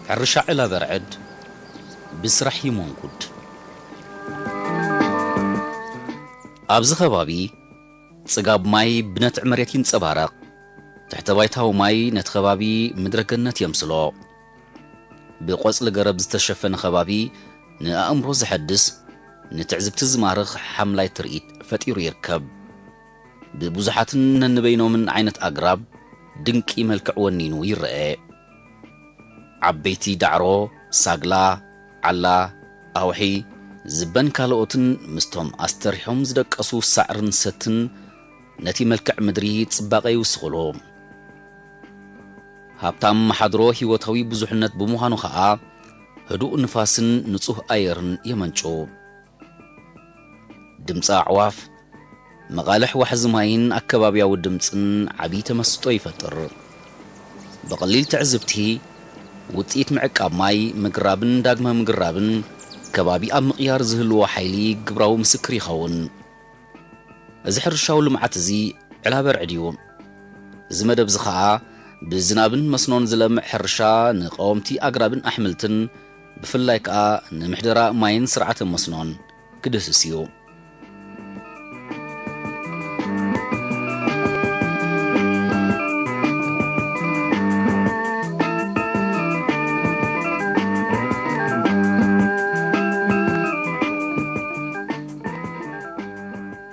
ሕርሻ ዕላበርዕድ ብስራሕ ይሞንኩድ። ኣብዚ ከባቢ ጽጋብ ማይ ብነትዕ መሬት ይንጸባረቕ። ትሕተ ባይታዊ ማይ ነቲ ከባቢ ምድረ ገነት የምስሎ። ብቆጽሊ ገረብ ዝተሸፈነ ከባቢ ንኣእምሮ ዘሐድስ፣ ንትዕዝብቲ ዝማርኽ ሓምላይ ትርኢት ፈጢሩ ይርከብ። ብብዙሓትን ነንበይኖምን ዓይነት ኣግራብ ድንቂ መልክዕ ወኒኑ ይረአ። ዓበይቲ ዳዕሮ፣ ሳግላ፣ ዓላ፣ ኣውሒ፣ ዝበን ካልኦትን ምስቶም ኣስተሪሖም ዝደቀሱ ሳዕርን ሰትን ነቲ መልክዕ ምድሪ ጽባቐ ይውስኽሉ። ሃብታም መሓድሮ ህይወታዊ ብዙሕነት ብምዃኑ ኸኣ፣ ህዱእ ንፋስን ንጹህ ኣየርን የመንጩ። ድምጺ ኣዕዋፍ፣ መቓልሕ ዋሕዚ ማይን ኣከባብያዊ ድምጽን ዓቢ ተመስጦ ይፈጥር። ብቐሊል ትዕዝብቲ፣ ውጽኢት ምዕቃብ ማይ፣ ምግራብን ዳግመ ምግራብን፣ ከባቢ ኣብ ምቕያር ዝህልዎ ሓይሊ ግብራዊ ምስክር ይኸውን። እዚ ሕርሻዊ ልምዓት እዚ ዕላበርዕድ እዩ። እዚ መደብ እዚ ኸኣ ብዝናብን መስኖን ዝለምዕ ሕርሻ ንቀወምቲ ኣግራብን ኣሕምልትን፣ ብፍላይ ከኣ ንምሕደራ ማይን ስርዓተ መስኖን ክድህስስ እዩ።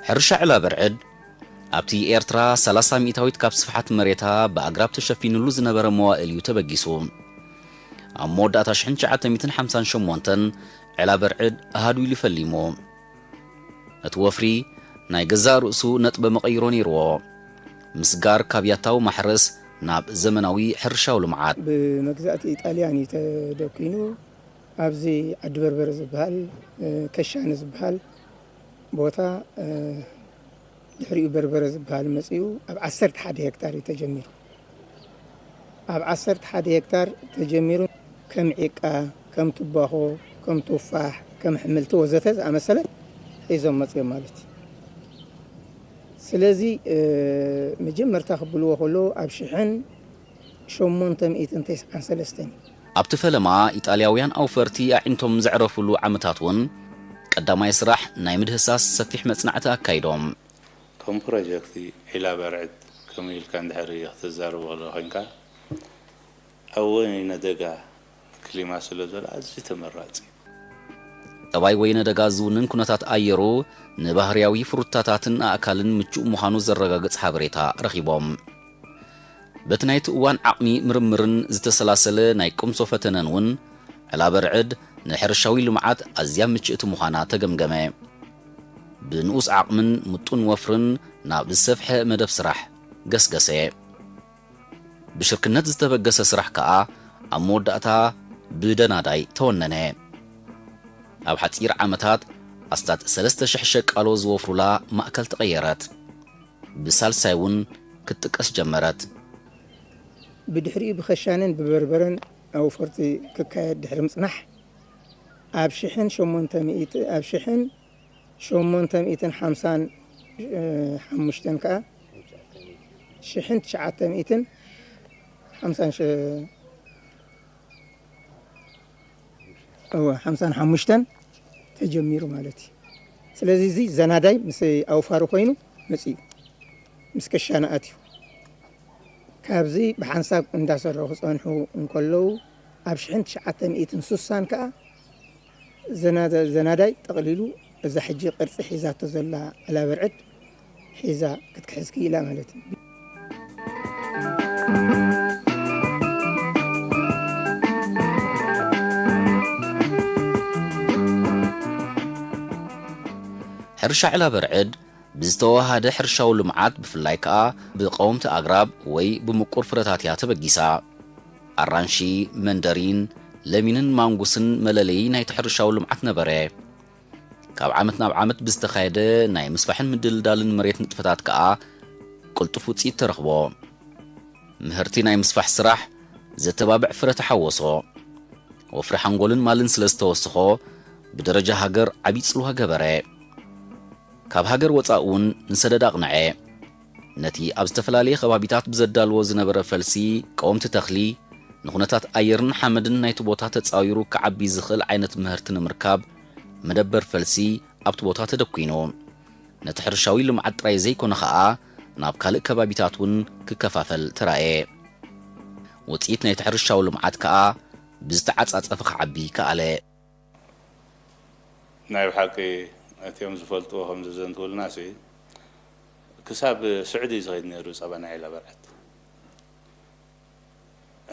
ሕርሻ ዕላበርዕድ ኣብቲ ኤርትራ ሰላሳ ሚእታዊት ካብ ስፍሓት መሬታ ብኣግራብ ተሸፊኑሉ ዝነበረ መዋእል እዩ ተበጊሱ። ኣብ መወዳእታ ሽሕን ትሽዓተ ሚእትን ሓምሳን ሸሞንተን ዕላበርዕድ ኣሃዱ ኢሉ ፈሊሙ። እቲ ወፍሪ ናይ ገዛእ ርእሱ ነጥበ መቐይሮ ነይርዎ። ምስጋር ካብ ያታዊ ማሕረስ ናብ ዘመናዊ ሕርሻዊ ልምዓት። ብመግዛእቲ ጣልያን እዩ ተደኪኑ። ኣብዚ ዓዲ በርበረ ዝበሃል፣ እ፣ ከሻኒ ዝበሃል ቦታ፣ እ፣ ድሕሪኡ በርበረ ዝበሃል መጺኡ ኣብ ዓሰርተ ሓደ ሄክታር እዩ ተጀሚሩ። ኣብ ዓሰርተ ሓደ ሄክታር ተጀሚሩ ከም ዒቃ፣ ከም ትባኾ፣ ከም ቱፋሕ፣ ከም ኣሕምልቲ ወዘተ ዝኣመሰለ ሒዞም መጺኦም ማለት እዩ። ስለዚ፣ እ፣ መጀመርታ ክብልዎ ከለዉ ኣብ ሽሕን ሸሞንተ ሚእትን ተስዓን ሰለስተን እዩ። ኣብቲ ፈለማ ኢጣልያውያን ኣውፈርቲ ኣዒንቶም ዘዕረፉሉ ዓመታት እውን ቀዳማይ ስራሕ ናይ ምድህሳስ ሰፊሕ መጽናዕቲ ኣካይዶም። ከም ፕሮጀክት ዒላ በርዕድ ከምኡ ኢልካ እንድሕር ክትዛረብ ከሎ ኮይንካ፣ ኣብ ወይነ ደጋ ክሊማ ስለ ዘሎ ኣዝዩ ተመራጺ። ጠባይ ወይነ ደጋ ዝውንን ኩነታት ኣየሩ ንባህርያዊ ፍሩታታትን ኣእካልን ምቹእ ምዃኑ ዘረጋግጽ ሓበሬታ ረኺቦም። በቲ ናይቲ እዋን ዓቕሚ ምርምርን ዝተሰላሰለ ናይ ቅምሶ ፈተነን እውን፣ ዕላበርዕድ ንሕርሻዊ ልምዓት ኣዝያ ምችእቲ ምዃና ተገምገመ። ብንኡስ ዓቕምን ምጡን ወፍርን ናብ ዝሰፍሐ መደብ ስራሕ ገስገሰ። ብሽርክነት ዝተበገሰ ስራሕ ከኣ ኣብ መወዳእታ ብደናዳይ ተወነነ። ኣብ ሓጺር ዓመታት ኣስታት ሰለስተ ሽሕ ሸቃሎ ዝወፍሩላ ማእከል ተቐየረት። ብሳልሳይ እውን ክትጥቀስ ጀመረት። ብድሕሪኡ ብኸሻንን ብበርበረን ኣውፈርቲ ክካየድ ድሕሪ ምጽናሕ፣ ኣብ ሽሕን ሸሞንተ ሚእቲ፣ ኣብ ሽሕን ሸሞንተ ሚእትን ሓምሳን ሓሙሽተን ከኣ፣ ሽሕን ትሽዓተ ሚእትን ሓምሳን ሸ-፣ እወ፣ ሓምሳን ሓሙሽተን ተጀሚሩ ማለት እዩ። ስለዚ እዚ ዘናዳይ ምስ ኣውፋሩ ኮይኑ መጺኡ፣ ምስ ከሻነ ኣትዩ። ካብዚ ብሓንሳብ እንዳሰርሑ ክጸንሑ እንከለዉ፣ ኣብ ሽሕን ትሽዓተ ሚእትን ስሳን ከኣ ዘናዳ-፣ ዘናዳይ ጠቕሊሉ እዛ ሕጂ ቅርጺ ሒዛቶ ዘላ ዕላበርዕድ ሒዛ ክትክሕዝ ክኢላ ማለት እዩ። ሕርሻ ዕላበርዕድ ብዝተወሃደ ሕርሻዊ ልምዓት፣ ብፍላይ ከኣ ብቀወምቲ ኣግራብ ወይ ብምቁር ፍረታት እያ ተበጊሳ። ኣራንሺ፣ መንደሪን፣ ለሚንን ማንጉስን መለለዪ ናይቲ ሕርሻዊ ልምዓት ነበረ። ካብ ዓመት ናብ ዓመት ብዝተኻየደ ናይ ምስፋሕን ምድልዳልን መሬት ንጥፈታት ከኣ ቅልጡፍ ውጽኢት ተረኽቦ። ምህርቲ ናይ ምስፋሕ ስራሕ ዘተባብዕ ፍረ ተሓወሶ። ወፍሪ ሓንጎልን ማልን ስለ ዝተወስኾ፣ ብደረጃ ሃገር ዓቢ ጽልዋ ገበረ። ካብ ሃገር ወጻእ እውን ንሰደድ ኣቕንዐ። ነቲ ኣብ ዝተፈላለየ ከባቢታት ብዘዳልዎ ዝነበረ ፈልሲ ቀወምቲ ተኽሊ፣ ንኹነታት ኣየርን ሓመድን ናይቲ ቦታ ተጻዊሩ ክዓቢ ዝኽእል ዓይነት ምህርቲ ንምርካብ፣ መደበር ፈልሲ ኣብቲ ቦታ ተደኲኑ። ነቲ ሕርሻዊ ልምዓት ጥራይ ዘይኮነ ኸኣ፣ ናብ ካልእ ከባቢታት እውን ክከፋፈል ተራእየ። ውጽኢት ናይቲ ሕርሻዊ ልምዓት ከኣ ብዝተዓጻጸፈ ክዓቢ ከኣለ። ናይ ብሓቂ እቲኦም ዝፈልጥዎ ከም ዘዘንትውልና ሲ፣ ክሳብ ስዑዲ እዩ ዝኸይድ ነይሩ ጸባ ናይ ዒላ በርዐት።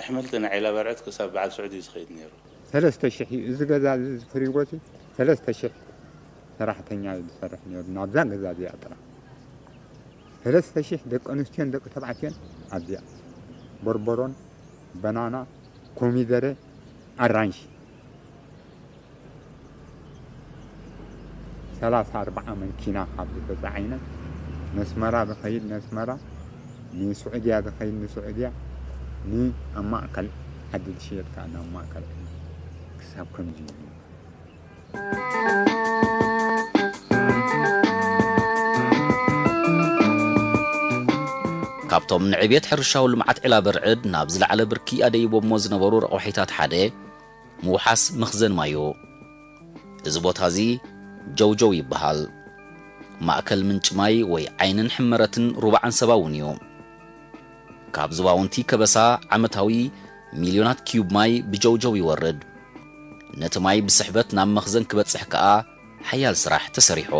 ኣሕምልቲ ናይ ዒላ በርዐት ክሳብ በዓል ስዑዲ እዩ ዝኸይድ ነይሩ። ሰለስተ ሽሕ እዩ። እዚ ገዛ እዚ፣ እዚ ፍሪጎ ሲ ሰለስተ ሽሕ ሰራሕተኛ እዩ ዝሰርሕ ነይሩ ናብዛ ገዛ እዚኣ ጥራሕ። ሰለስተ ሽሕ ደቂ ኣንስትዮን ደቂ ተባዕትዮን ኣብዚኣ። በርበሮን፣ በናና፣ ኮሚደረ፣ ኣራንሺ። ሰላሳ ኣርብዓ መንኪና ካብዚ ተጻዒነ ነስመራ ዝኸይድ ነስመራ፣ ንስዑድያ ዝኸይድ ንስዑድያ፣ ንኣብ ማእከል ዓዲ ዝሽየጥ ከኣ ናብ ማእከል ዓዲ። ክሳብ ከምዚ እዩ። ካብቶም ንዕብየት ሕርሻዊ ልምዓት ዒላ በርዕድ ናብ ዝለዓለ ብርኪ ኣደይቦሞ ዝነበሩ ረቑሒታት ሓደ ምውሓስ መኽዘን ማይ እዩ። እዚ ቦታ እዚ ጀውጀው ይበሃል። ማእከል ምንጪ ማይ ወይ ዓይንን ሕመረትን ሩባ ዓንሰባ እውን እዩ። ካብ ዝባውንቲ ከበሳ ዓመታዊ ሚልዮናት ኪዩብ ማይ ብጀውጀው ይወርድ። ነቲ ማይ ብስሕበት ናብ መኽዘን ክበጽሕ ከኣ ሓያል ስራሕ ተሰሪሑ።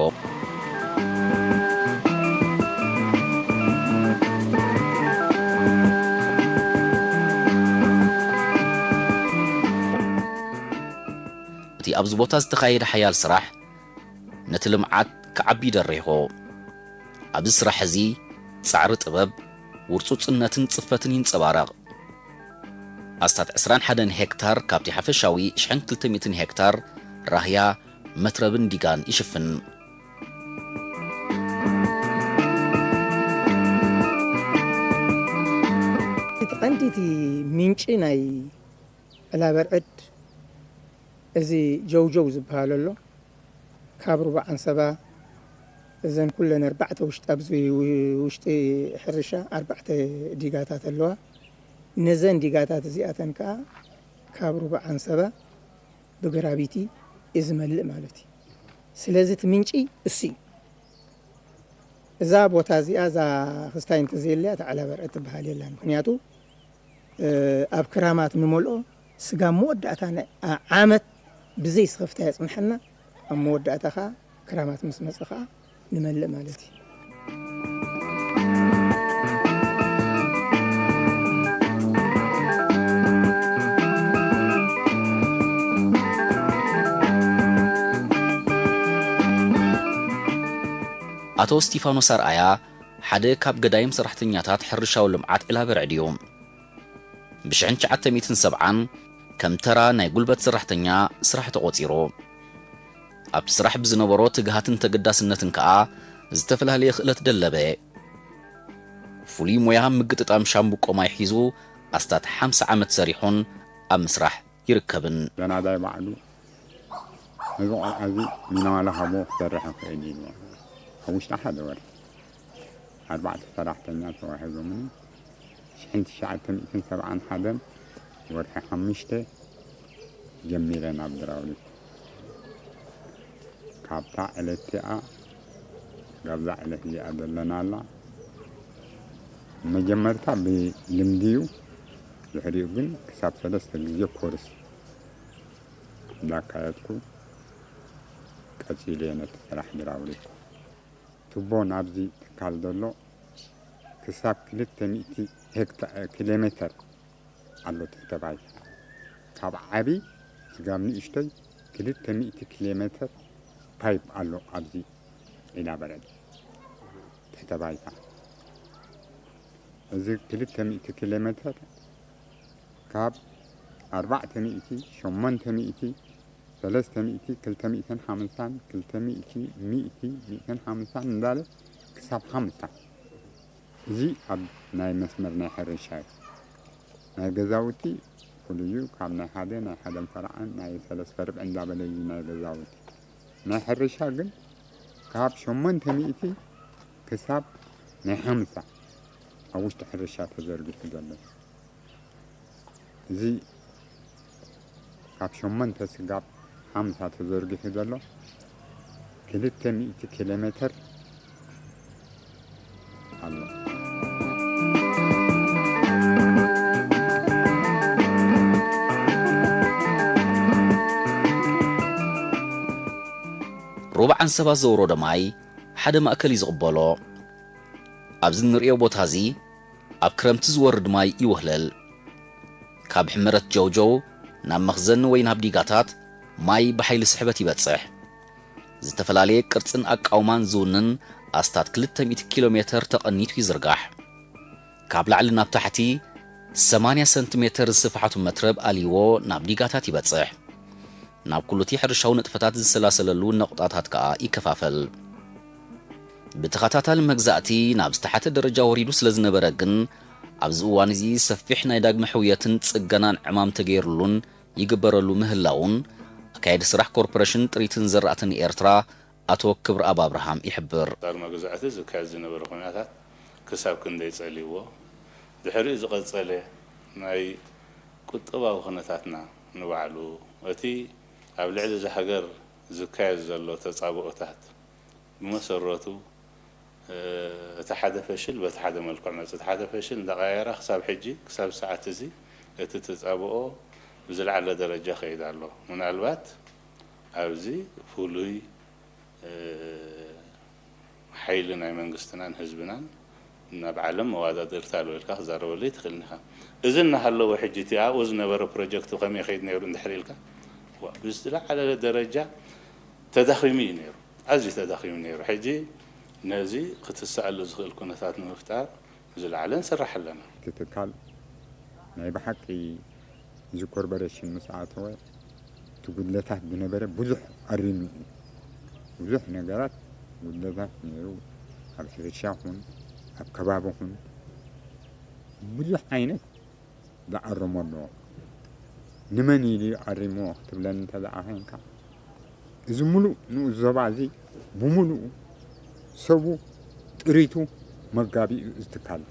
እቲ ኣብዚ ቦታ ዝተኻየደ ሓያል ስራሕ ነቲ ልምዓት ክዓቢ ደሪኹ። ኣብዚ ስራሕ እዚ ጻዕሪ ጥበብ፣ ውርጹጽነትን ጽፈትን ይንጸባረቕ። ኣስታት ዕስራን ሓደን ሄክታር ካብቲ ሓፈሻዊ ሽሕን ክልተ ሚእትን ሄክታር ራህያ፣ መትረብን ዲጋን ይሽፍን። እቲ ቀንዲ እቲ ምንጪ ናይ ዕላበርዕድ እዚ ጀውጀው ዝበሃል ኣሎ። ካብ ሩባ ዓንሰባ እዘን ኩለን ኣርባዕተ ውሽጢ ኣብዚ ውሽጢ ሕርሻ ኣርባዕተ ዲጋታት ኣለዋ። ነዘን ዲጋታት እዚኣተን ከኣ ካብ ሩባ ዓንሰባ ብግራቪቲ እዩ ዝመልእ ማለት እዩ። ስለዚ እቲ ምንጪ እሱ እዩ። እዛ ቦታ እዚኣ እዛ ክስታይ እንተዘየለያ እታ ዕላበርዕድ ትበሃል የላን። ምክንያቱ ኣብ ክራማት ንመልኦ ስጋብ መወዳእታ ናይ ዓመት ብዘይ ስኽፍታ የጽንሐና። ኣብ መወዳእታ ከኣ ክራማት ምስ መጸ ከኣ ንመልእ ማለት እዩ። ኣቶ እስቲፋኖስ ኣርኣያ ሓደ ካብ ገዳይም ሰራሕተኛታት ሕርሻዊ ልምዓት ዕላበርዕድ እዩ። ብሽሕን ትሽዓተ ሚእትን ሰብዓን ከም ተራ ናይ ጉልበት ሰራሕተኛ ስራሕ ተቖጺሩ። ኣብቲ ስራሕ ብዝነበሮ ትግሃትን ተገዳስነትን ከኣ ዝተፈላለየ ክእለት ደለበ። ፍሉይ ሞያ ምግጥጣም ሻምብቆ ማይ ሒዙ ኣስታት ሓምሳ ዓመት ሰሪሑን ኣብ ምስራሕ ይርከብን። ዘናዳይ ባዕሉ ነዚ ቆልዓ እዚ ሚናዋላ ሃቦ ክሰርሕ ይኽእል ኢልዎ። ኣብ ውሽጢ ሓደ ወርሒ ኣርባዕተ ሰራሕተኛ ተዋሂቦምኒ። ሽሕን ትሽዓተ ሚእትን ሰብዓን ሓደን ወርሒ ሓሙሽተ ጀሚረ ናብ ድራውሊክ። ካብታ ዕለት እቲኣ ጋብዛ ዕለት እዚኣ ዘለናላ መጀመርታ ብልምዲ እዩ። ድሕሪኡ ግን ክሳብ ሰለስተ ግዜ ኮርስ እንዳካየድኩ ቀጺለ እየ ነቲ ስራሕ ድራውሊክ። ቱቦ ናብዚ ትካል ዘሎ ክሳብ ክልተ ሚእቲ ሄክታ- ኪሎ ሜተር ኣሎ ትሕተ ባይ። ካብ ዓቢ ስጋብ ንእሽቶይ ክልተ ሚእቲ ኪሎ ሜተር ፓይፕ ኣሎ ኣብዚ ኢላ በረድ ትሕተ ባይታ። እዚ ክልተ ሚእቲ ኪሎ ሜትር ካብ ኣርባዕተ ሚእቲ፣ ሸሞንተ ሚእቲ፣ ሰለስተ ሚእቲ፣ ክልተ ሚእትን ሓምሳን፣ ክልተ ሚእቲ፣ ሚእቲ፣ ሚእትን ሓምሳን እንዳለ ክሳብ ሓምሳ። እዚ ኣብ ናይ መስመር ናይ ሕርሻ እዩ። ናይ ገዛውቲ ፍሉይ እዩ። ካብ ናይ ሓደ፣ ናይ ሓደን ፈርዓን፣ ናይ ሰለስተ ርብዒ እንዳበለ እዩ ናይ ገዛውቲ። ናይ ሕርሻ ግን ካብ ሸሞንተ ሚእቲ ክሳብ ናይ ሓምሳ ኣብ ውሽጢ ሕርሻ ተዘርጊሑ ዘሎ። እዚ ካብ ሸሞንተ ስጋብ ሓምሳ ተዘርጊሑ ዘሎ ክልተ ሚእቲ ኪሎ ሜትር ኣሎ። ሩብዓን ሰባት ዘውረዶ ማይ ሓደ ማእከል እዩ ዝቕበሎ። ኣብዚ እንርእዮ ቦታ እዚ ኣብ ክረምቲ ዝወርድ ማይ ይውህለል። ካብ ሕመረት ጀውጀው ናብ መኽዘን ወይ ናብ ዲጋታት ማይ ብሓይሊ ስሕበት ይበጽሕ። ዝተፈላለየ ቅርጽን ኣቃውማን ዝውንን ኣስታት ክልተ ሚእቲ ኪሎ ሜተር ተቐኒቱ ይዝርጋሕ። ካብ ላዕሊ ናብ ታሕቲ ሰማንያ ሰንቲሜተር ዝስፍሓቱ መትረብ ኣልይዎ ናብ ዲጋታት ይበጽሕ። ናብ ኩሉቲ ሕርሻዊ ንጥፈታት ዝሰላሰለሉ ነቑጣታት ከኣ ይከፋፈል። ብተኸታታሊ መግዛእቲ ናብ ዝተሓተ ደረጃ ወሪዱ ስለ ዝነበረ ግን፣ ኣብዚ እዋን እዚ ሰፊሕ ናይ ዳግመ ሕውየትን ጽገናን ዕማም ተገይሩሉን ይግበረሉ ምህላዉን፣ ኣካያዲ ስራሕ ኮርፖሬሽን ጥሪትን ዘራእትን ኤርትራ ኣቶ ክብረኣብ ኣብርሃም ይሕብር። ዳግመ ግዛእቲ ዝካየድ ዝነበረ ኩነታት ክሳብ ክንደይ ጸልይዎ፣ ድሕሪኡ ዝቐጸለ ናይ ቁጠባዊ ኩነታትና ንባዕሉ፣ እቲ ኣብ ልዕሊ እዛ ሃገር ዝካየድ ዘሎ ተጻብኦታት ብመሰረቱ፣ እ፣ እቲ ሓደ ፈሽል በቲ ሓደ መልክዕ መጽእ፣ እቲ ሓደ ፈሽል እንዳቐያየራ ክሳብ ሕጂ፣ ክሳብ ሰዓት እዚ እቲ ተጻብኦ ብዝለዓለ ደረጃ ከይድ ኣሎ። ምናልባት ኣብዚ ፍሉይ፣ እ፣ ሓይሊ ናይ መንግስትናን ህዝብናን ናብ ዓለም መዋዳድርቲ ኣለዎ ኢልካ ክዛረበሉ ኣይትኽእልን ኢኻ። እዚ እናሃለወ ሕጂ እቲ ኣብኡ ዝነበረ ፕሮጀክት ከመይ ይኸይድ ነይሩ እንድሕር ኢልካ፣ ዋ፣ ብዝለዓለ ደረጃ ተዳኺሙ እዩ ነይሩ። ኣዝዩ ተዳኺሙ ነይሩ። ሕጂ ነዚ ክትሰኣሉ ዝኽእል ኩነታት ንምፍጣር ዝለዓለ ንሰርሕ ኣለና። እቲ ትካል ናይ ብሓቂ እዚ ኮርፖሬሽን ምስ ኣተወ፣ እቲ ጉድለታት ዝነበረ ብዙሕ ኣሪሙ እዩ። ብዙሕ ነገራት ጉድለታት ነይሩ። ኣብ ሕርሻ ኹን፣ ኣብ ከባቢ ኹን፣ ብዙሕ ዓይነት ዝኣረሞ ኣለዎ። ንመን ኢሉ እዩ ኣሪሞ ክትብለኒ እንተ ደኣ ዄንካ፣ እዚ ሙሉእ ንኡስ ዞባ እዚ ብምሉኡ ሰቡ ጥሪቱ መጋቢኡ እዚ ትካል።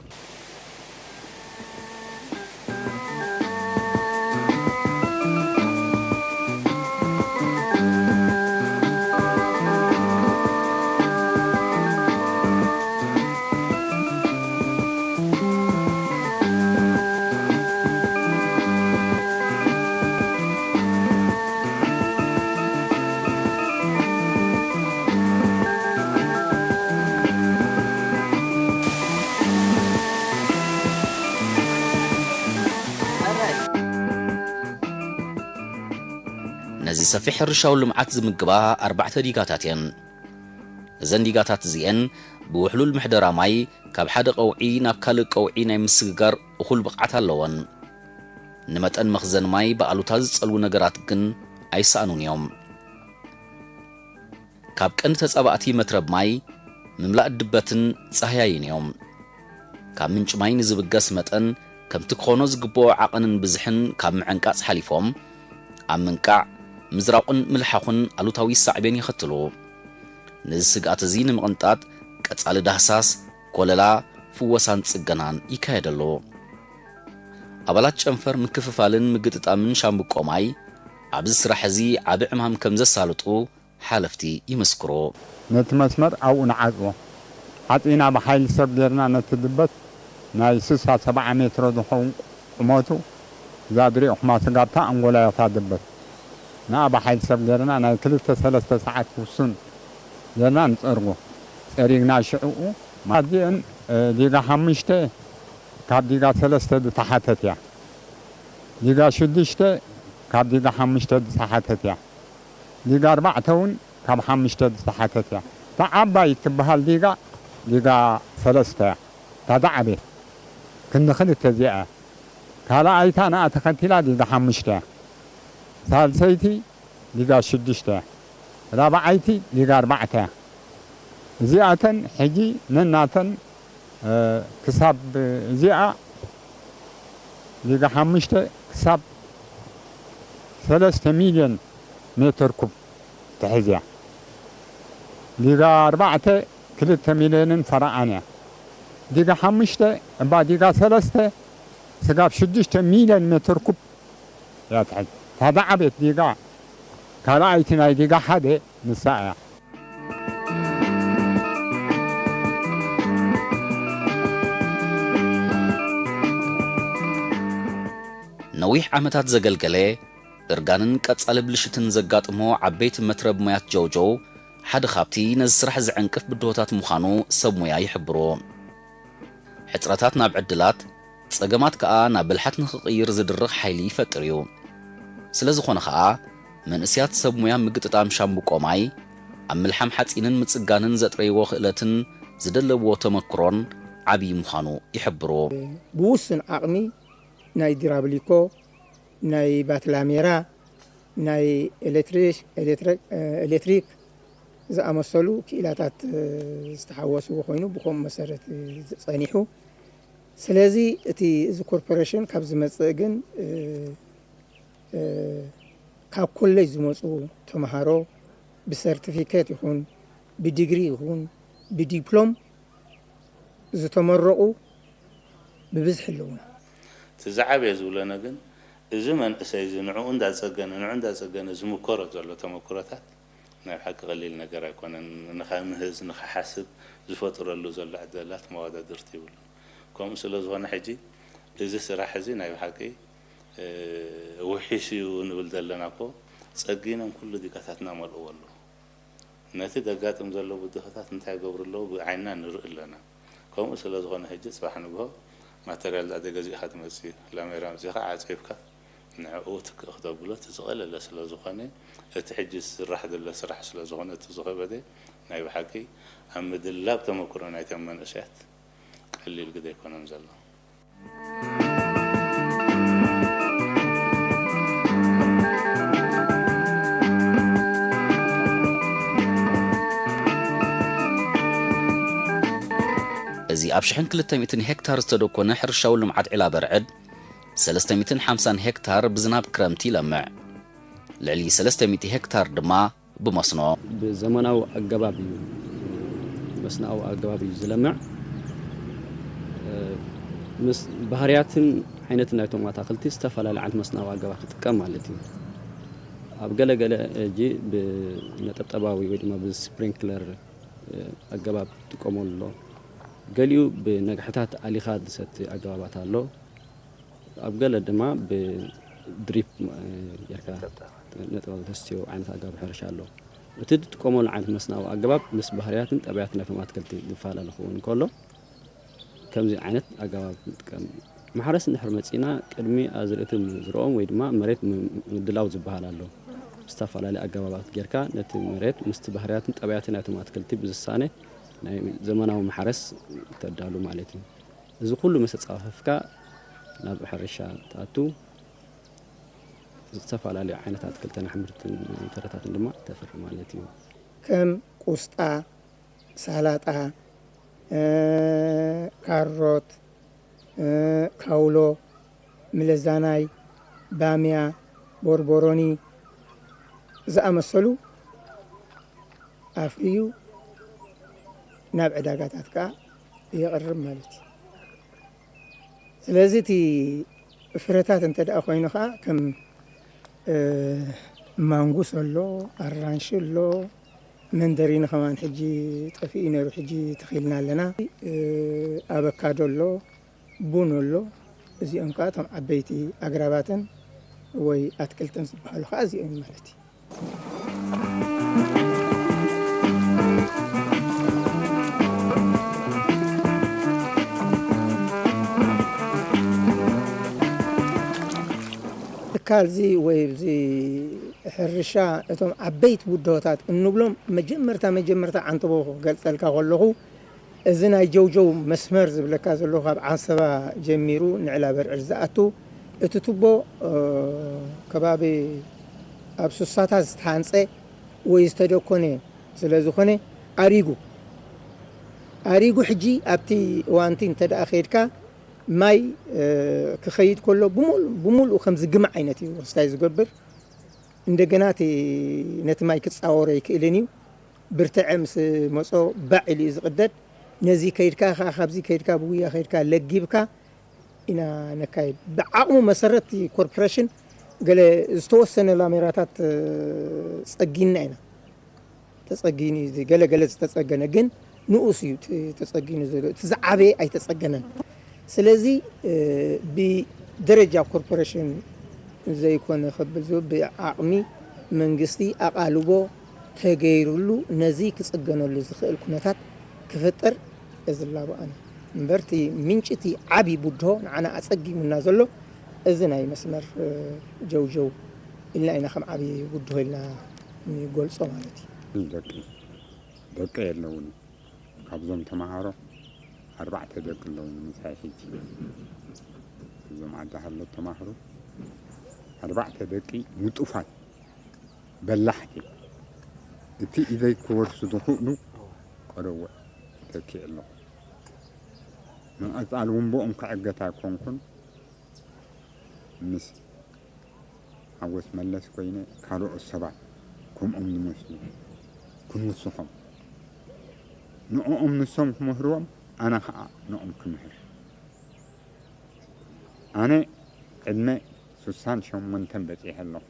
ነዚ ሰፊሕ ሕርሻዊ ልምዓት ዝምግባ ኣርባዕተ ዲጋታት እየን። እዘን ዲጋታት እዚኤን ብውሕሉል ምሕደራ ማይ ካብ ሓደ ቀውዒ ናብ ካልእ ቀውዒ ናይ ምስግጋር እኹል ብቕዓት ኣለወን። ንመጠን መኽዘን ማይ ብኣሉታ ዝጸልዉ ነገራት ግን ኣይሰኣኑን እዮም። ካብ ቀንዲ ተጻባእቲ መትረብ ማይ ምምላእ ድበትን ጻህያይን እዮም። ካብ ምንጪ ማይ ንዝብገስ መጠን ከምቲ ክኾኖ ዝግብኦ ዓቐንን ብዝሕን ካብ ምዕንቃጽ ሓሊፎም፣ ኣብ ምንቃዕ፣ ምዝራቑን ምልሓኹን ኣሉታዊ ሳዕቤን የኸትሉ። ነዚ ስግኣት እዚ ንምቕንጣጥ ቀጻሊ ዳህሳስ፣ ኮለላ፣ ፍወሳን ጽገናን ይካየደሉ። ኣባላት ጨንፈር ምክፍፋልን ምግጥጣምን ሻምብቆ ማይ ኣብዚ ስራሕ እዚ ዓቢ ዕማም ከም ዘሳልጡ ሓለፍቲ ይምስክሩ። ነቲ መስመር ኣብኡ ንዓጽዎ። ዓጺና ብሓይሊ ሰብ ጌርና ነቲ ድበት ናይ ስሳ ሰብዓ ሜትሮ ዝኸውን ቁመቱ እዛ ዝሪኦኹማ ስጋብታ ኣንጎላ እያ እታ ድበት። ንኣ ብሓይሊ ሰብ ጌርና ናይ ክልተ ሰለስተ ሰዓት ውሱን ጌርና ንጸርጎ። ጸሪግና ሽዕኡ ማዲአን፣ እ፣ ዲጋ ሓሙሽተ ካብ ዲጋ ሰለስተ ዝተሓተት እያ። ዲጋ ሽዱሽተ ካብ ዲጋ ሓሙሽተ ዝተሓተት እያ። ዲጋ ኣርባዕተ እውን ካብ ሓሙሽተ ዝተሓተት እያ። እታ ዓባይ እትበሃል ዲጋ፣ ዲጋ ሰለስተ እያ። እታ ዝዓበየት ክንዲ ክልተ እዚኣ እያ። ካልኣይታ ንኣ ተኸቲላ ዲጋ ሓሙሽተ እያ። ሳልሰይቲ ዲጋ ሽዱሽተ እያ። ራብዓይቲ ዲጋ ኣርባዕተ እያ። እዚኣተን ሕጂ ነናተን፣ እ፣ ክሳብ እዚኣ ዲጋ ሓሙሽተ ክሳብ ሰለስተ ሚልዮን ሜትር ኩብ ትሕዝ እያ። ዲጋ ኣርባዕተ ክልተ ሚልዮንን ፈረቓን እያ። ዲጋ ሓሙሽተ እባ ዲጋ ሰለስተ ስጋብ ሽዱሽተ ሚልዮን ሜትር ኩብ እያ ትሕዝ። እታ ዝዓበየት ዲጋ ካልኣይቲ ናይ ዲጋ ሓደ ንሳ እያ። ነዊሕ ዓመታት ዘገልገለ፣ እርጋንን ቀጻሊ ብልሽትን ዘጋጥሞ ዓበይቲ መትረብ ማያት ጀውጀው ሓደ ካብቲ ነዚ ስራሕ ዘዕንቅፍ ብድሆታት ምዃኑ ሰብ ሞያ ይሕብሩ። ሕጽረታት ናብ ዕድላት፣ ጸገማት ከኣ ናብ ብልሓት ንኽቕይር ዝድርኽ ሓይሊ ይፈጥር እዩ። ስለ ዝኾነ ኸኣ፣ መንእስያት ሰብ ሞያ ምግጥጣም ሻምብቆ ማይ፣ ኣብ ምልሓም ሓጺንን ምጽጋንን ዘጥረይዎ ክእለትን ዝደለብዎ ተመክሮን ዓብዪ ምዃኑ ይሕብሩ። ብውሱን ዓቕሚ ናይ ዲራብሊኮ፣ ናይ ባትላሜራ፣ ናይ ኤሌክትሪሽ-፣ ኤሌክትሪክ፣ ኤሌክትሪክ ዝኣመሰሉ ክኢላታት ዝተሓወስዎ ኮይኑ ብኸምኡ መሰረት ጸኒሑ። ስለዚ እቲ፣ እዚ ኮርፖሬሽን ካብ ዝመጽእ ግን፣ እ፣ እ፣ ካብ ኮሌጅ ዝመጹ ተምሃሮ ብሰርቲፊኬት ይኹን ብዲግሪ ይኹን ብዲፕሎም ዝተመረቑ ብብዝሒ ኣለዉና። እቲ ዝዓበየ ዝብለነ ግን፣ እዚ መንእሰይ እዚ ንዕኡ እንዳጸገነ፣ ንዕኡ እንዳጸገነ ዝምከሮ ዘሎ ተመክሮታት ናይ ብሓቂ ቀሊል ነገር ኣይኮነን። ንኸምህዝ፣ ንኸሓስብ ዝፈጥረሉ ዘሎ ዕድላት መወዳድርቲ ይብሉን። ከምኡ ስለ ዝኾነ፣ ሕጂ እዚ ስራሕ እዚ ናይ ብሓቂ፣ እ፣ ውሒስ እዩ ንብል ዘለና እኮ፣ ጸጊኖም ኩሉ ዲጋታትና መልእዎ ኣለዉ። ነቲ ዘጋጥም ዘሎ ብድሆታት እንታይ ይገብሩ ኣለዉ ብዓይንና ንርኢ ኣለና። ከምኡ ስለ ዝኾነ፣ ሕጂ ጽባሕ ንግሆ ማተርያል ዳኣ ገዚእኻ ትመጽእ እዩ። ላሜራ ኣምጺእኻ ዓጺብካ ንዕኡ ትክእ ክተብሎ እቲ ዝቐለለ ስለ ዝኾነ፣ እቲ ሕጂ ዝስራሕ ዘሎ ስራሕ ስለ ዝኾነ፣ እቲ ዝኸበደ ናይ ብሓቂ ኣብ ምድላብ ተመክሮ ናይቶም መንእሰያት ቀሊል ግደ ኣይኮነን ዘሎ። እዚ ኣብ ሽሕን ክልተ ሚእትን ሄክታር ዝተደኮነ ሕርሻዊ ልምዓት ዒላ በርዕድ፣ ሰለስተ ሚእትን ሓምሳን ሄክታር ብዝናብ ክረምቲ ይለምዕ። ልዕሊ ሰለስተ ሚእቲ ሄክታር ድማ ብመስኖ። ብዘመናዊ ኣገባብ እዩ፣ መስኖኣዊ ኣገባብ እዩ ዝለምዕ። እ፣ ምስ ባህርያትን ዓይነትን ናይቶም ኣታኽልቲ ዝተፈላለየ ዓይነት መስኖኣዊ ኣገባብ ክጥቀም ማለት እዩ። ኣብ ገለ ገለ ሕጂ ብነጠብጠባዊ ወይ ድማ ብስፕሪንክለር፣ እ፣ ኣገባብ ይጥቀመሉ ኣሎ። ገሊኡ ብነግሕታት ኣሊኻ ዝሰቲ ኣገባባት ኣሎ። ኣብ ገለ ድማ ብድሪፕ፣ እ፣ ጌርካ ነጠብጣብ። ነጠብጣብ ተስትዮ ዓይነት ኣገባብ ሕርሻ ኣሎ። እቲ ትጥቀመሉ ዓይነት መስናዊ ኣገባብ ምስ ባህርያትን ጠባያትን ናይቶም ኣትክልቲ ዝፈላለ ክኸውን እንከሎ፣ ከምዚ ዓይነት ኣገባብ ንጥቀም። ማሕረስ እንድሕር መጺእና፣ ቅድሚ ኣዝርእቲ ምዝርኦም ወይ ድማ መሬት ም-፣ ምድላው ዝበሃል ኣሎ። ብዝተፈላለየ ኣገባባት ጌርካ ነቲ መሬት ምስቲ ባህርያትን ጠባያትን ናይቶም ኣትክልቲ ብዝሳነ ናይ ዘመናዊ ማሕረስ ተዳሉ ማለት እዩ። እዚ ኩሉ ምስ ኣጻፈፍካ ናብ ሕርሻ ትኣቱ፣ ዝተፈላለዩ ዓይነት ኣትክልትን ኣሕምልትን ፍረታትን ድማ ተፍሪ ማለት እዩ። ከም ቁስጣ፣ ሳላጣ፣ እ፣ ካሮት፣ እ፣ ካውሎ፣ ምለዛናይ፣ ባምያ፣ ቦርቦሮኒ ዝኣመሰሉ ኣፍርዩ ናብ ዕዳጋታት ከኣ የቕርብ ማለት እዩ። ስለዚ እቲ ፍረታት እንተ ደኣ ኮይኑ ከኣ ከም፣ እ፣ ማንጉስ ኣሎ፣ ኣራንሺ ኣሎ፣ መንደሪኒ ከማን ሕጂ ጠፊኡ ነይሩ፣ ሕጂ ተኺልና ኣለና። እ፣ ኣቨካዶ ኣሎ፣ ቡን ኣሎ። እዚኦም ከኣ እቶም ዓበይቲ ኣግራባትን ወይ ኣትክልትን ዝበሃሉ ከኣ እዚኦም ማለት እዩ። ትካል እዚ ወይ እዚ ሕርሻ እቶም ዓበይቲ ብድሆታት እንብሎም መጀመርታ መጀመርታ ዓንተቦ ክገልጸልካ ከለኹ፣ እዚ ናይ ጀውጀው መስመር ዝብለካ ዘለኹ ካብ ዓንሰባ ጀሚሩ ንዕላ በርዕድ ዝኣቱ እቲ ቱቦ፣ እ፣ ከባቢ ኣብ ስሳታት ዝተሃንጸ ወይ ዝተደኮነ ስለ ዝኾነ ኣሪጉ፣ ኣሪጉ ሕጂ ኣብቲ እዋንቲ እንተ ደኣ ከይድካ ማይ፣ እ፣ ክኸይድ ከሎ ብምሉ-፣ ብምሉኡ ከም ዝግማዕ ዓይነት እዩ ክስታይ ዝገብር። እንደገና እቲ፣ ነቲ ማይ ክጻወሮ ኣይክእልን እዩ። ብርትዐ ምስ መጾ ባዕ ኢሉ እዩ ዝቕደድ። ነዚ ከይድካ ከኣ፣ ካብዚ ከይድካ፣ ብጉያ ከይድካ ለጊብካ ኢና ነካይድ። ብዓቕሙ መሰረት እቲ ኮርፖሬሽን ገለ ዝተወሰነ ላሜራታት፣ እ፣ ጸጊንና ኢና። ተጸጊኑ እዩ፣ ገለ ገለ ዝተጸገነ ግን ንኡስ እዩ እቲ ተጸጊኑ ዘሎ። እቲ ዝዓበየ ኣይተጸገነን። ስለዚ፣ እ፣ ብደረጃ ኮርፖሬሽን ዘይኮነ ከብል ዝብል ብዓቕሚ መንግስቲ ኣቓልቦ ተገይሩሉ ነዚ ክጽገነሉ ዝኽእል ኩነታት ክፍጠር እዝላቦ ኣነ። እምበር እቲ ምንጪ እቲ ዓቢ ብድሆ ንዓና ኣጸጊሙና ዘሎ እዚ ናይ መስመር፣ እ፣ ጀውጀው ኢልና ኢና ከም ዓቢ ብድሆ ኢልና ንገልጾ ማለት እዩ። ደቂ፣ ደቂ የለውን። ካብዞም ተማሃሮ ኣርባዕተ ደቂ ኣለውን ምሳይ ሕጂ። እዞም ዓዲ ሃሎ ተማሃሮ ኣርባዕተ ደቂ ንጡፋት በላሕቲ፣ እቲ ኢደይ ክወርሱ ዝኽእሉ ቀደወ ተኪእ ኣለኹ። ንቐጻል እውን ብኦም ክዕገት ኣይኮንኩን። ምስ ሓጎስ መለስ ኮይነ ካልኦት ሰባት ከምኦም ዝመስሉ ክንውስኾም፣ ንዕኦም ንሶም ክምህርዎም፣ ኣነ ኸዓ ንኦም ክምህር። ኣነ ዕድመ ሱሳን ሸሞንተን በጺሐ ኣለኹ።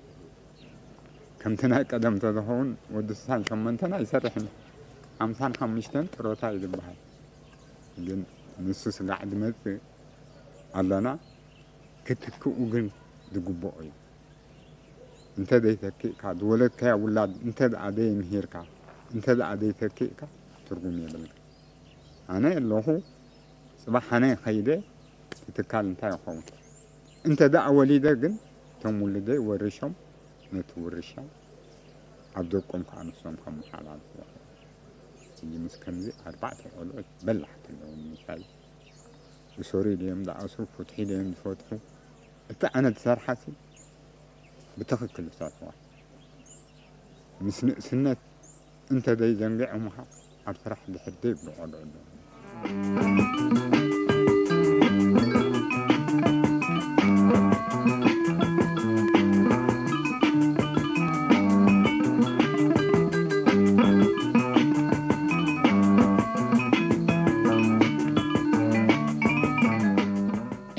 ከምቲ ናይ ቀደም ተዝኸውን ወዲ ሱሳን ሸሞንተን ኣይሰርሕን። ሓምሳን ሓሙሽተን ጥሮታ እዩ ዝበሃል። ግን ንሱ ስጋዕ ዝመጽእ ኣለና፣ ክትክኡ ግን ዝግብኦ እዩ። እንተ ዘይተኪእካ፣ ዝወለድካዮ ውላድ እንተ ደኣ ዘይምሂርካ፣ እንተ ደኣ ዘይተኪእካ፣ ትርጉም የብልካ። ኣነ ኣለኹ፣ ጽባሕ ኣነ ከይደ፣ እቲ ትካል እንታይ ይኸውን? እንተ ደኣ ወሊደ ግን፣ እቶም ውሉደይ ወሪሾም፣ ነቲ ውርሻ ኣብ ደቆም ከኣ ንሶም ከመሓላልፍዎ። ሕጂ ምስ ከምዚ ኣርባዕተ ቆልዑት በላሕቲ ኣለዉ፣ ምሳይ ብሶሪ ድዮም ዝኣስሩ፣ ፍትሒ ድዮም ዝፈትሑ? እቲ ኣነ ዝሰርሓሲ ብትኽክል ዝሰርሕዋ። ምስ ንእስነት እንተ ዘይዘንጊዖምኻ ኣብ ስራሕ ድሕር ዘይብሉ ቆልዑ ኣለዉ።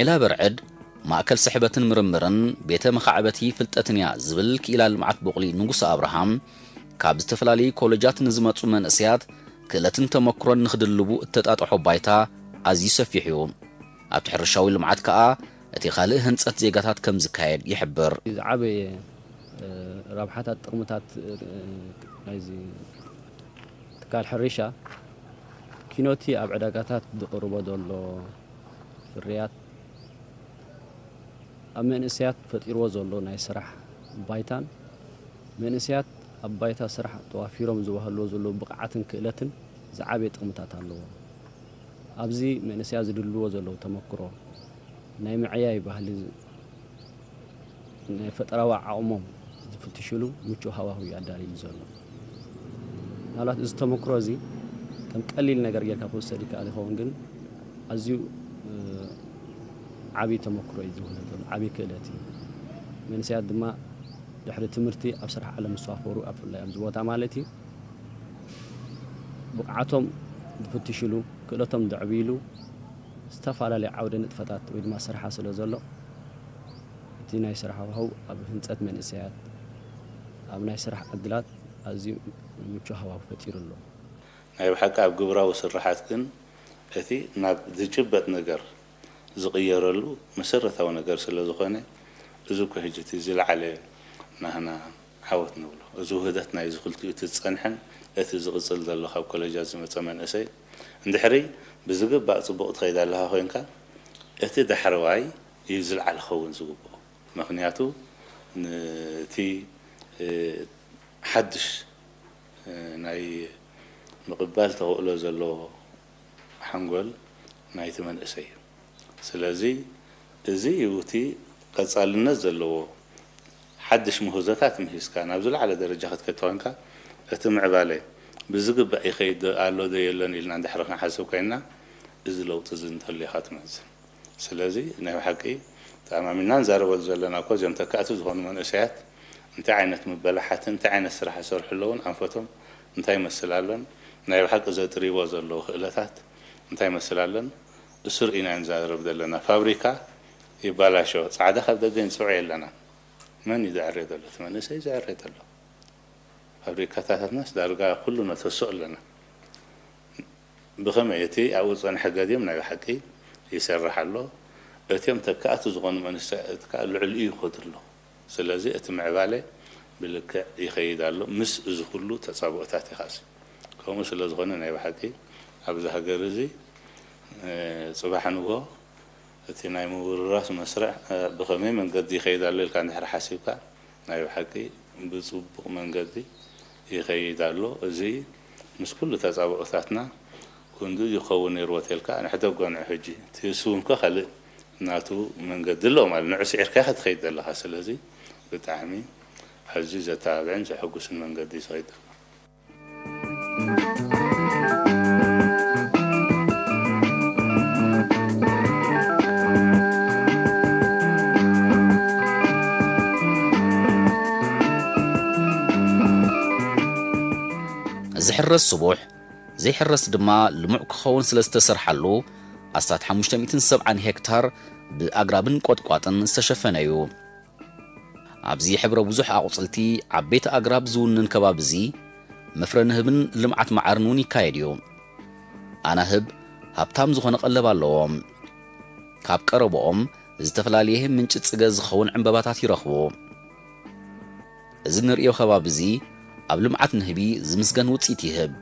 ዒላ በርዕድ ማእከል ስሕበትን ምርምርን ቤተ መኻዕበቲ ፍልጠትን እያ ዝብል ክኢላ ልምዓት ቦቕሊ ንጉሰ ኣብርሃም፣ ካብ ዝተፈላለዩ ኮለጃት ንዝመጹ መንእሰያት ክእለትን ተመክሮን ንኽድልቡ እተጣጥሖ ባይታ ኣዝዩ ሰፊሕ እዩ። ኣብቲ ሕርሻዊ ልምዓት ከኣ እቲ ካልእ ህንጸት ዜጋታት ከም ዝካየድ ይሕብር። ዝዓበየ ረብሓታት፣ ጥቕምታት ናይዚ ትካል ሕርሻ ኪኖቲ ኣብ ዕዳጋታት ዝቕርቦ ዘሎ ፍርያት ኣብ መንእሰያት ፈጢርዎ ዘሎ ናይ ስራሕ ባይታን መንእሰያት ኣብ ባይታ ስራሕ ተዋፊሮም ዝዋሃልዎ ዘለዉ ብቕዓትን ክእለትን ዝዓበየ ጥቕምታት ኣለዎ። ኣብዚ መንእሰያት ዝድልዎ ዘለዉ ተመክሮ ናይ ምዕያይ ባህሊ ናይ ፈጠራዊ ዓቕሞም ዝፍትሽሉ ምቹእ ሃዋህው እዩ ኣዳልዩ ዘሎ። ምናልባት እዚ ተመክሮ እዚ ከም ቀሊል ነገር ጌርካ ክውሰድ ይከኣል ይኸውን፣ ግን ኣዝዩ ዓብዪ ተመክሮ እዩ ዝውህብ ዘሎ፣ ዓብዪ ክእለት እዩ። መንእሰያት ድማ ድሕሪ ትምህርቲ ኣብ ስራሕ ዓለም ዝሳፈሩ ኣብ ፍላይ ኣብዚ ቦታ ማለት እዩ ብቕዓቶም ዝፍትሽሉ፣ ክእለቶም ዘዕብይሉ ዝተፈላለዩ ዓውደ ንጥፈታት ወይ ድማ ስርሓ ስለ ዘሎ እቲ ናይ ስራሕ ሃዋህው ኣብ ህንፀት መንእሰያት፣ ኣብ ናይ ስራሕ ዕድላት ኣዝዩ ምቹ ሃዋህው ፈጢሩ ኣሎ። ናይ ብሓቂ ኣብ ግብራዊ ስርሓት ግን እቲ ናብ ዝጭበጥ ነገር ዝቕየረሉ መሰረታዊ ነገር ስለ ዝኾነ፣ እዚ እኮ ሕጂ እቲ ዝለዓለ ናህና ዓወት ንብሎ። እዚ ውህደት ናይዚ ክልቲኡ እቲ ዝጸንሐን እቲ ዝቕጽል ዘሎ ካብ ኮለጃት ዝመጸ መንእሰይ እንድሕሪ ብዝግባእ ጽቡቕ ትኸይድ ኣለኻ ኮይንካ፣ እቲ ዳሕረዋይ እዩ ዝለዓለ ክኸውን ዝግብኦ። ምኽንያቱ ነቲ ሓድሽ ናይ ምቕባል ተኽእሎ ዘለዎ ሓንጎል ናይቲ መንእሰይ እዩ። ስለዚ እዚ እዩ እቲ ቀጻልነት ዘለዎ ሓድሽ ምህዞታት ምሂዝካ ናብ ዝለዓለ ደረጃ ክትከድ ተኾንካ እቲ ምዕባለ ብዝግባእ ይኸይድ ኣሎ ዶ የለን ኢልና እንድሕር ክንሓስብ ኮይንና እዚ ለውጢ እዚ እንተልዩ ኢኻ ትመዝን። ስለዚ ናይ ብሓቂ ተኣማሚንና ንዛረበሉ ዘለና እኮ እዚኦም ተካእቲ ዝኾኑ መንእሰያት እንታይ ዓይነት ምበላሓትን እንታይ ዓይነት ስራሕ ይሰርሑ ኣለውን ኣንፈቶም እንታይ ይመስል ኣሎን ናይ ብሓቂ ዘጥርይዎ ዘለዉ ክእለታት እንታይ ይመስል ኣሎን እሱር ኢና ንዛረብ ዘለና። ፋብሪካ ይባላሾ ፃዕዳ ካብ ደገ ንፅውዕ የለና። መን እዩ ዘዕርዮ ዘሎ? እቲ መንእሰይ ዘዕርዮ ዘሎ። ፋብሪካታትናስ ዳርጋ ኩሉ ነተስኦ ኣለና። ብኸመይ እቲ ኣብኡ ዝጸንሐ ገዲም ናይ ብሓቂ ይሰርሕ ኣሎ። እቲኦም ተካእቲ ዝኾኑ መንእሰያት ከኣ ልዕሊኡ ይኸዱ ኣለዉ። ስለዚ እቲ ምዕባለ ብልክዕ ይኸይድ ኣሎ። ምስ እዚ ኩሉ ተጻብኦታት ኢኻሲ። ከምኡ ስለ ዝኾነ ናይ ብሓቂ ኣብዚ ሃገር እዚ ጽባሕ ንግሆ እቲ ናይ ምውርራስ መስርሕ ብኸመይ መንገዲ ይኸይድ ኣሎ ኢልካ እንድሕር ሓሲብካ ናይ ብሓቂ ብጽቡቕ መንገዲ ይኸይድ ኣሎ። እዚ ምስ ኩሉ ተጻብኦታትና ክንድኡ ይኸውን ነይርዎ ተልካ ንሕደጎ ንዑ ሕጂ እቲ እሱ እውን ከ ካልእ ናቱ መንገዲ ኣለዎ ማለት ንዑ ስዒርካ ኢኻ ትኸይድ ዘለኻ። ስለዚ ብጣዕሚ ኣዝዩ ዘተባብዕን ዘሐጉስን መንገዲ እዩ ዝኸይድ ዘሎ። ዝሕረስ ስቡሕ ዘይሕረስ ድማ ልሙዕ ክኸውን ስለ ዝተሰርሓሉ ኣስታት ሓሙሽተ ሚእትን ሰብዓን ሄክታር ብኣግራብን ቆጥቋጥን ዝተሸፈነ እዩ። ኣብዚ ሕብረ ብዙሕ ኣቑጽልቲ ዓበይቲ ኣግራብ ዝውንን ከባቢ እዚ መፍረ ንህብን ልምዓት መዓርን እውን ይካየድ እዩ። ኣናህብ ሃብታም ዝኾነ ቀለብ ኣለዎም። ካብ ቀረብኦም ዝተፈላለየ ምንጪ ጽገ ዝኸውን ዕምበባታት ይረኽቡ። እዚ ንርእዮ ከባቢ እዚ ኣብ ልምዓት ንህቢ ዝምስገን ውጽኢት ይህብ።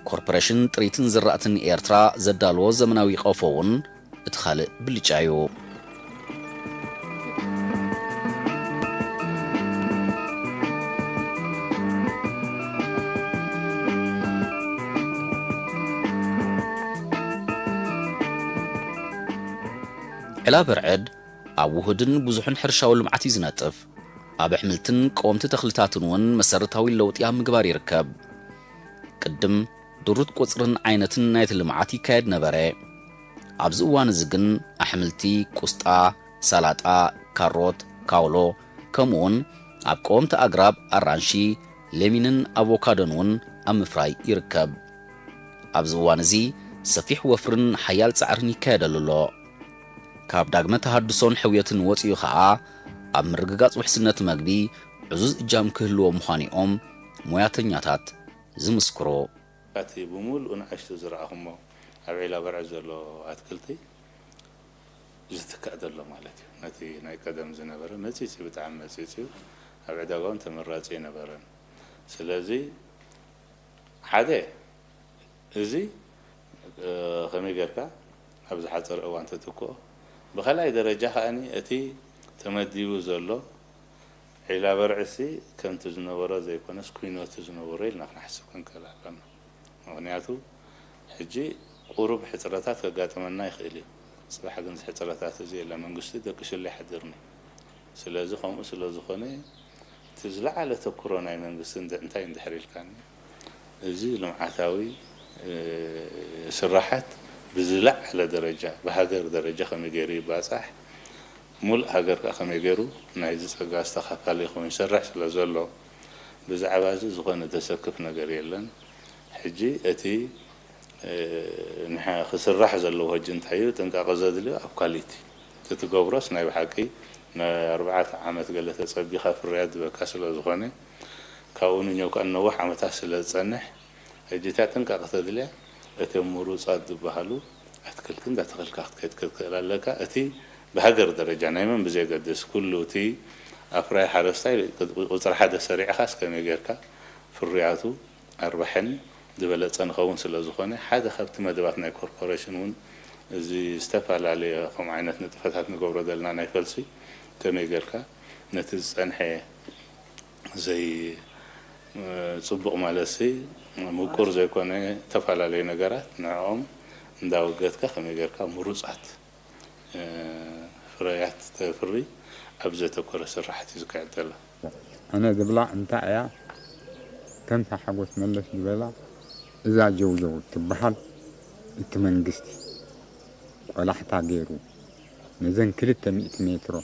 ኮርፖሬሽን ጥሪትን ዝራእትን ኤርትራ ዘዳለዎ ዘመናዊ ቀፎ እውን እቲ ካልእ ብልጫ እዩ። ዕላ በርዕድ ኣብ ውሁድን ብዙሕን ሕርሻዊ ልምዓት እዩ ዝነጥፍ። ኣብ ኣሕምልትን ቀወምቲ ተኽልታትን እውን መሰረታዊ ለውጢ ኣብ ምግባር ይርከብ። ቅድም ድሩት ቁጽርን ዓይነትን ናይቲ ልምዓት ይካየድ ነበረ። ኣብዚ እዋን እዚ ግን ኣሕምልቲ፣ ቁስጣ፣ ሰላጣ፣ ካሮት፣ ካውሎ፣ ከምኡውን ኣብ ቀወምቲ ኣግራብ ኣራንሺ፣ ሌሚንን ኣቮካዶን እውን ኣብ ምፍራይ ይርከብ። ኣብዚ እዋን እዚ ሰፊሕ ወፍርን ሓያል ጻዕርን ይካየደሉ ኣሎ። ካብ ዳግመ ተሃድሶን ሕውየትን ወጺኡ ኸኣ ኣብ ምርግጋጽ ውሕስነት መግቢ ዕዙዝ እጃም ክህልዎ ምዃኑ እዮም ሞያተኛታት ዝምስክሩ። እቲ ብምሉኡ ንኣሽቱ ዝረኣኹሞ ኣብ ዒላ በርዒ ዘሎ ኣትክልቲ ዝትካእ ዘሎ ማለት እዩ። ነቲ ናይ ቀደም ዝነበረ መጺጽ እዩ፣ ብጣዕሚ መጺጽ እዩ። ኣብ ዕዳጋ እውን ተመራጺ ኣይነበረን። ስለዚ ሓደ እዚ ከመይ ጌርካ ኣብ ዝሓጸረ እዋን ተትክኦ፣ ብኻልኣይ ደረጃ ከኣ እቲ ተመዲቡ ዘሎ ዒላ በርዒሲ ከምቲ ዝነበሮ ዘይኮነስ ኩይነቱ ዝነበሮ ኢልና ክንሓስብ ክንክእል ኣለና። ምኽንያቱ ሕጂ ቁሩብ ሕጽረታት ከጋጥመና ይኽእል እዩ። ጽባሕ ግን እዚ ሕጽረታት እዚ የለ መንግስቲ ደቂሱሉ ኣይሓድርን እዩ። ስለዚ ከምኡ ስለ ዝኾነ እቲ ዝለዓለ ተኩሮ ናይ መንግስቲ እንታይ እንድሕር ኢልካኒ እዚ ልምዓታዊ ስራሓት ብዝለዓለ ደረጃ ብሃገር ደረጃ ከመይ ገይሩ ይባፃሕ፣ ሙሉእ ሃገር ከዓ ከመይ ገይሩ ናይዚ ፀጋ ዝተኻፋሊ ኮይኑ ይሰርሕ ስለ ዘሎ ብዛዕባ እዚ ዝኾነ ዘሰክፍ ነገር የለን። ሕጂ እቲ ክስራሕ ዘለዎ ሕጂ እንታይ እዩ ጥንቃቐ ዘድልዮ ኣብ ኳሊቲ እቲ ትገብሮስ ናይ ብሓቂ ንኣርባዕተ ዓመት ገለ ተፀቢኻ ፍርያት ዝበካ ስለ ዝኾነ ካብኡ ንኛው ከዓ ነዋሕ ዓመታት ስለ ዝፀንሕ ሕጂ እታ ጥንቃቐ ተድልያ እቶም ምሩፃት ዝበሃሉ ኣትክልቲ እንዳተኸልካ ክትከድ ክትክእል ኣለካ። እቲ ብሃገር ደረጃ ናይ መን ብዘየገድስ ኩሉ እቲ ኣፍራይ ሓረስታይ ቁፅሪ ሓደ ሰሪዕኻስ ከመይ ጌርካ ፍርያቱ ኣርባሕን ዝበለፀ ንኸውን ስለ ዝኾነ ሓደ ካብቲ መደባት ናይ ኮርፖሬሽን እውን እዚ ዝተፈላለየ ከምኡ ዓይነት ንጥፈታት ንገብሮ ዘለና ናይ ፈልሲ ከመይ ጌርካ ነቲ ዝፀንሐ ዘይ ጽቡቕ ማለት ሲ ምቁር ዘይኮነ ተፈላለዩ ነገራት ንዕኦም እንዳወገድካ ከመይ ጌርካ ምሩጻት ፍረያት ተፍሪ ኣብ ዘተኮረ ስራሕት እዩ ዝካየድ ዘሎ። ኣነ ዝብላ እንታይ እያ ከምታ ሓጎስ መለስ ዝበላ እዛ ጀውጀው ትበሃል እቲ መንግስቲ ቆላሕታ ገይሩ ነዘን ክልተ ሚእቲ ሜትሮ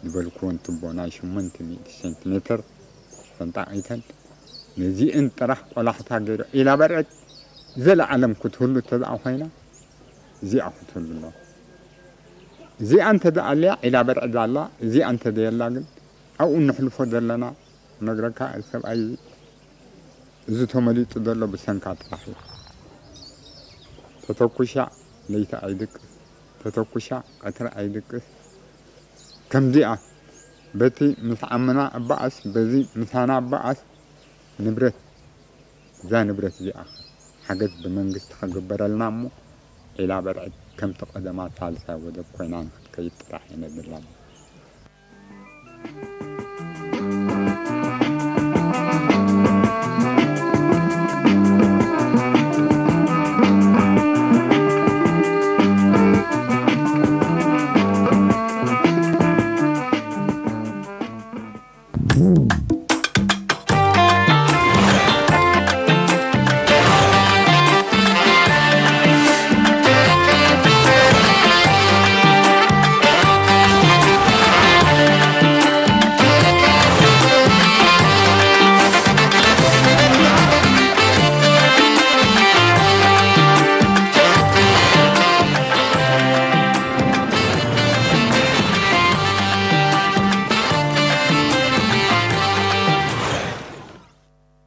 ዝበልክወን ትቦ ናይ ሸሞንተ ሚእቲ ሴንቲሜትር ፈንጣቂተን ነዚእን ጥራሕ ቆላሕታ ገይሩ ዒላ በርዕድ ዘለዓለም ክትህሉ ተዝኣ ኮይና እዚኣ ክትህሉ ኣለዋ። እዚኣ እንተ ደኣልያ ዒላ በርዕድ ኣላ። እዚኣ እንተ ደየላ ግን ኣብኡ ነሕልፎ ዘለና ነግረካ ሰብኣይ እዚ ተመሊጡ ዘሎ ብሰንካ ጥራሕ እዩ። ተተኩሻ ለይቲ ኣይድቅስ፣ ተተኩሻ ቀትሪ ኣይድቅስ። ከምዚኣ በቲ ምስ ዓምና እባኣስ በዚ ምሳና እባኣስ ንብረት እዛ ንብረት እዚኣ ሓገዝ ብመንግስቲ ክግበረልና እሞ ዒላ በርዕድ ከምቲ ቀደማ ሳልሳይ ወደብ ኮይና ንክትከይድ ጥራሕ እየ ነድላ።